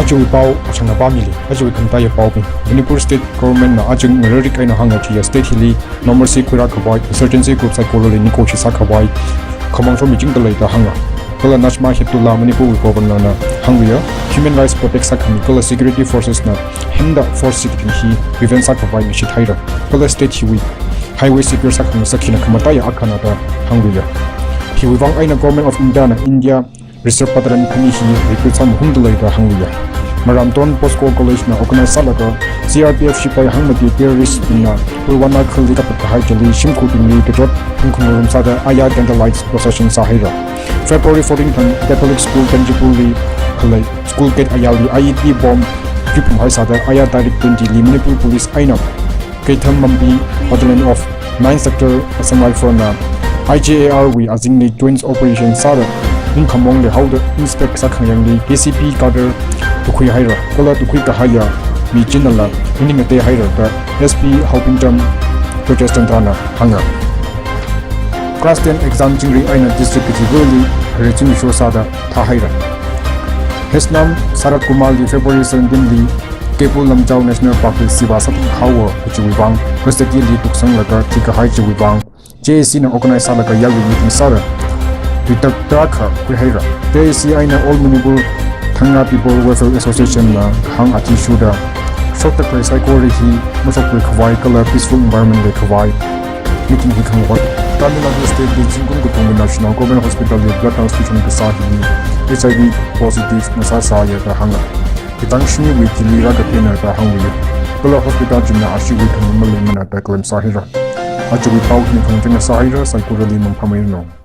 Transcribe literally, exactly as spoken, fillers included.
Ajawui pao achangna pāmili, ajawui khamataiya paobing. Manipur State Government na achung ngararik eina hānga chiya state hili normalcy khuirākhavai, insurgency group saikorali negotiate sākhavai khamong shomichingda lei da hānga. Kala Najma Heptulla Manipur wui Governor na hāngluiya, human rights protect sākhami kala security forces na himda force sikathing hi prevent sākhavai ngashit haira. Kala state hiwui highway secure sākhangasak hina khamataiya akhana da hāngluiya. Hiwui vang eina Government of India na India Reserve Battalion khani hi recruit sāmahungda lei da hāngluiya. Maram Don Bosco College na organize sālaga C R P F shipai hangmati terrorist bingna Pulwama khalli kapkahai chili shimkhurbingli kachot phungkhangarum sāda aya candlelight procession sāhaira. February fourteen thang Catholic School Kanchipur li khalei school gate ayarli I E D bomb yuiphunghai sāda aya tarik twenty li Manipur Police eina Keithelmanbi Battalion of Ninth Sector Assam Rifle na I J A R wui azingli joint operation sāda, ungkhamongli haoda inspect sākhangayangli K C P cadre tukhui haira, kala tukhui kahaiya mi chinala uni ngatei haira da S P Haobincham Protestant na hānga. Class ten exam chingri eina district kachiva̱li hare chingri show sāda thāhaira. Hesnam Sarat Kumar li February seventeen li Keibul Lamjao National Park li siva sat haowa kachiwui vang, custody li tuksanglaga thikahai chiwui vang, J A C na organize sālaga yāli meeting sāra. Tuitak tarākha khuihaira. J A C eina All Manipur Thanga People Welfare Association na kahāng athishurda, shokta khalei saikora hi mashokluikhavai kala peaceful environment leikhavai meeting hi khangavāt. Tamil Nadu State li zingkum kathum National Government Hospital li blood transfusion kasā hi H I V positive ngasāsāya da hānga. Kachāng shiniwui thili rākaphena da hāngluiya. Kala hospital china ashiwui thang maleimana da claim sāhaira. Ajawui pao hina khangachang sāhaira, saikorali mangphameiranu.